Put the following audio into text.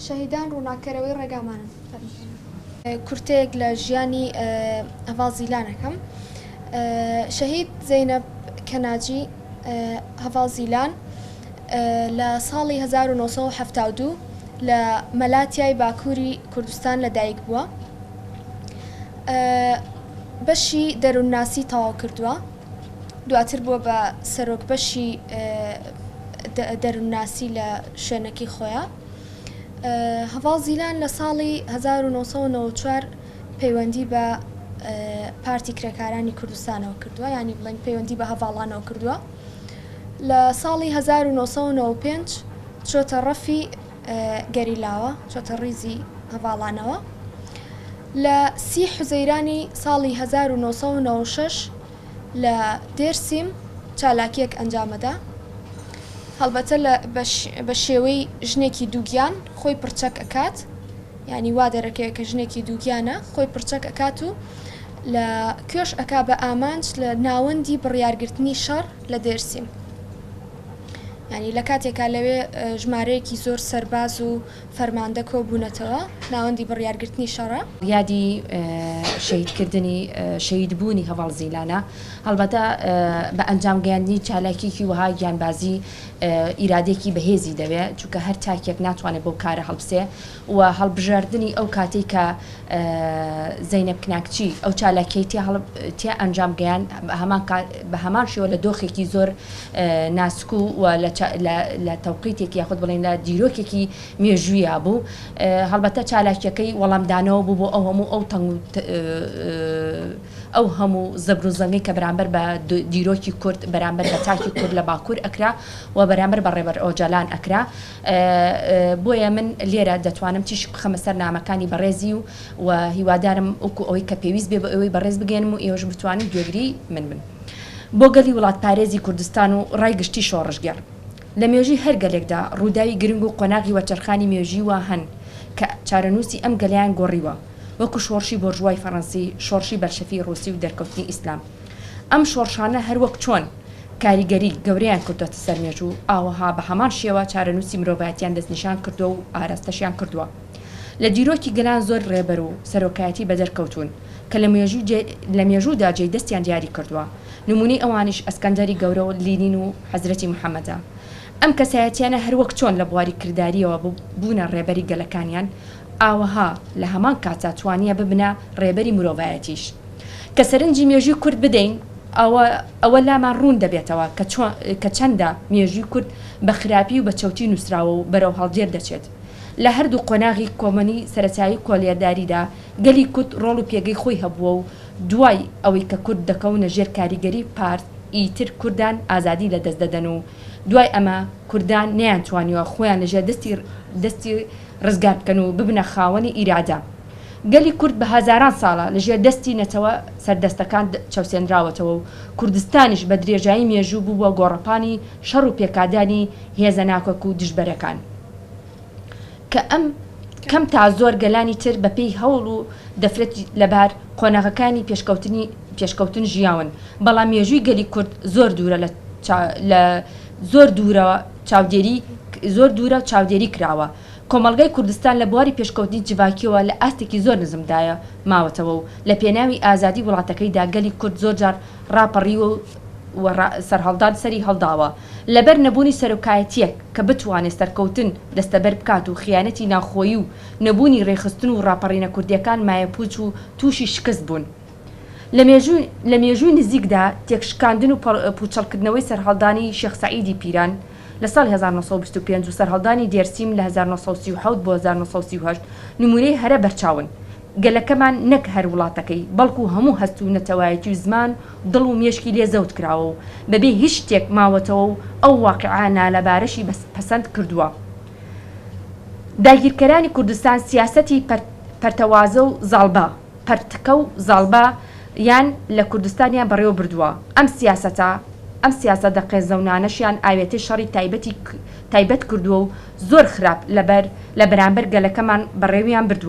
شەهیدان ڕووناککەرەوەی ڕێگامانن. کورتەیەک لە ژیانی هەڤاڵ زیلان ئەکەم. شەهید زەینەب کەناجی، هەڤاڵ زیلان، لە ساڵی 1972 لە مەلاتیای باکووری کوردستان لە دایک بووە. بەشی دەروونناسی تەواو کردووە. دواتر بووە بە سەرۆک بەشی دەروونناسی لە شوێنەکەی خۆیا. هەڤاڵ زیلان لە ساڵی 1994 پەیوەندی بە پارتی کرێکارانی کوردستانەوە کردووە، یانی بڵێین پەیوەندی بە هەڤاڵانەوە کردووە. لە ساڵی 1995 چۆتە ڕەفی گەریلاوە، چۆتە ڕیزی هەڤاڵانەوە. لە سی حوزەیرانی ساڵی 1996 لە دێرسیم چالاکییەک ئەنجامەدا. هەڵبەتە لە بە شێوەی ژنێکی دووگیان خۆی پڕچەک ئەکات، یانی وا دەرەکەوێت کە ژنێکی دووگیانە خۆی پڕچەک ئەکات و لە کوێش ئەکا بە ئامانج لە ناوەندی بڕیارگرتنی شەڕ لە دێرسیم. یانی لە کاتێکا لەوێ ژمارەیەکی زۆر سەرباز و فەرماندە کۆبوونەتەوە، ناوەندی بڕیارگرتنی شەڕە. یادی شەهیدکردنی شەهیدبوونی هەڤاڵ زیلانە، هەڵبەتە بە ئەنجام گەیاندنی چالاکیەکی وەها گیانبازی ئیرادەیەکی بەهێزی دەوێ، چونکە هەر تاکێک ناتوانێت بەو کارە هەڵبسێ و هەڵبژاردنی ئەو کاتەی کە زەینەب کناکچی ئەو چالاکیەی تیا ئەنجام گەیاند بە هەمان شێوە لە دۆخێکی زۆر ناسک و و لە تەوقیتێکی یاخود بڵێین لە دیرۆکێکی مێژووییا بوو. هەڵبەتە چالاکییەکەی وەڵامدانەوە بوو بۆ ئەو هەموو ئەو تەنگ و ئەو هەموو زەبر و زەنگەی کە بەرامبەر بە دیرۆکی کورد، بەرامبەر بە تاکی کورد لە باکوور ئەکرا و بەرامبەر بە ڕێبەر ئۆجالان ئەکرا. بۆیە من لێرە دەتوانم تیشک بخەمە سەر نامەکانی بەڕێزی و و هیوادارم وەکوو ئەوەی کە پێویست بێ بۆ ئێوەی بەڕێز بگەیەنم و ئێوەش بتوانن گوێگری من بن. بۆ گەلی وڵاتپارێزی کوردستان و ڕای گشتی شۆڕشگێڕ. لە مێژووی هەر گەلێکدا ڕووداوی گرنگ و قۆناغی وەرچەرخانی مێژووی وا هەن کە چارەنووسی ئەم گەلەیان گۆڕیوە، وەکو شۆڕشی بۆرژوای فەڕەنسی، شۆڕشی بەلشەفی ڕووسی و دەرکەوتنی ئیسلام. ئەم شۆڕشانە هەر وەک چۆن کاریگەری گەورەیان کردۆتە سەر مێژوو، ئاوەها بە هەمان شێوە چارەنووسی مرۆڤایەتیان دەستنیشان کردووە و ئاراستەشیان کردووە. لە دیرۆکی گەلان زۆر ڕێبەر و سەرۆکایەتی بەدەر کەوتوون کە لە لە مێژوودا جێی دەستیان دیاری کردووە، نموونەی ئەوانیش ئەسکەندەری گەورە و لینین و حەزرەتی محەمەدە. ئەم کەسایەتیانە هەروەک چۆن لە بواری کردارییەوە بوونە ڕێبەری گەلەکانیان، ئاوەها لە هەمان کاتدا توانییە ببنە ڕێبەری مرۆڤایەتیش. کە سەرنجی مێژووی کورد بدەین ئەوە ئەوە لامان ڕوون دەبێتەوە کە چۆن کە چەندە مێژووی کورد بە خراپی و بە چەوتی نووسراوە و بەرەو هەڵدێر دەچێت. لە هەردوو قۆناغی کۆمۆنی سەرەتایی و کۆلیەداریدا گەلی کورد ڕۆڵ و پێگەی خۆی هەبووە و دوای ئەوەی کە کورد دەکەونە ژێر کاریگەری پارت ئیتر کوردان ئازادی لە دەست دەدەن و دوای ئەمە کوردان نەیانتوانیوە خۆیان لە ژێر دەستی دەستی ڕزگار بکەن و ببنە خاوەنی ئیرادە. گەلی کورد بە هەزاران ساڵە لە ژێر دەستی نەتەوە سەردەستەکان چەوسێنراوەتەوە و کوردستانیش بە درێژایی مێژوو بووە گۆڕەپانی شەڕ و پێکادانی هێزە ناکۆک و دژبەرەکان. کە ئەم کەم تا زۆر گەلانی تر بە پێی هەوڵ و دەفرەتی لەبار قۆناغەکانی پێشکەوتنی پێشکەوتن ژیاون بەڵام مێژووی گەلی کورد زۆر دوورە لە لە زۆر دوورە چاودێری زۆر دوورە چاودێری کراوە کۆمەڵگای کوردستان لە بواری پێشکەوتنی جڤاکیەوە لە ئاستێکی زۆر نزمدایە ماوەتەوە و لە پێناوی ئازادی وڵاتەکەیدا گەلی کورد زۆر جار ڕاپەڕیوە و و سەرهەڵدان سەری هەڵداوە لەبەر نەبوونی سەرۆکایەتیەک کە بتوانێ سەرکەوتن دەستەبەر بکات و خیانەتی ناوخۆیی و نەبوونی رێکخستن و راپەڕینە کوردیەکان مایەپوچ و تووشی شکست بوون. لە مێژوو لە مێژووی نزیکدا تێکشکاندن و پوچەڵکردنەوەی سەرهەڵدانی شێخ سەعیدی پیران لە ساڵی 1925 و سەرهەڵدانی دێرسیم لە 1937 بۆ 1938 نموونەی هەرە بەرچاون. گەلەکەمان نەک هەر وڵاتەکەی، بەڵکو هەموو هەست و نەتەوایەتی و زمان دڵ و مێشکی لێ زەوت کراوە و بەبێ هیچ شتێک ماوەتەوە و ئەو واقیعە نالەبارەشی پەسەند کردووە. داگیرکەرانی کوردستان سیاسەتی پەرتەوازە و زاڵبە، پەرتکە و زاڵبە، یان لە کوردستانیان بەڕێوە بردووە. ئەم سیاسەتە ئەم سیاسەتە قێزەونانەشیان ئاوێتەی شەڕی تایبەتی تایبەت کردووە و زۆر خراپ لەبەر لە بەرامبەر گەلەکەمان بەڕێویان بردووە.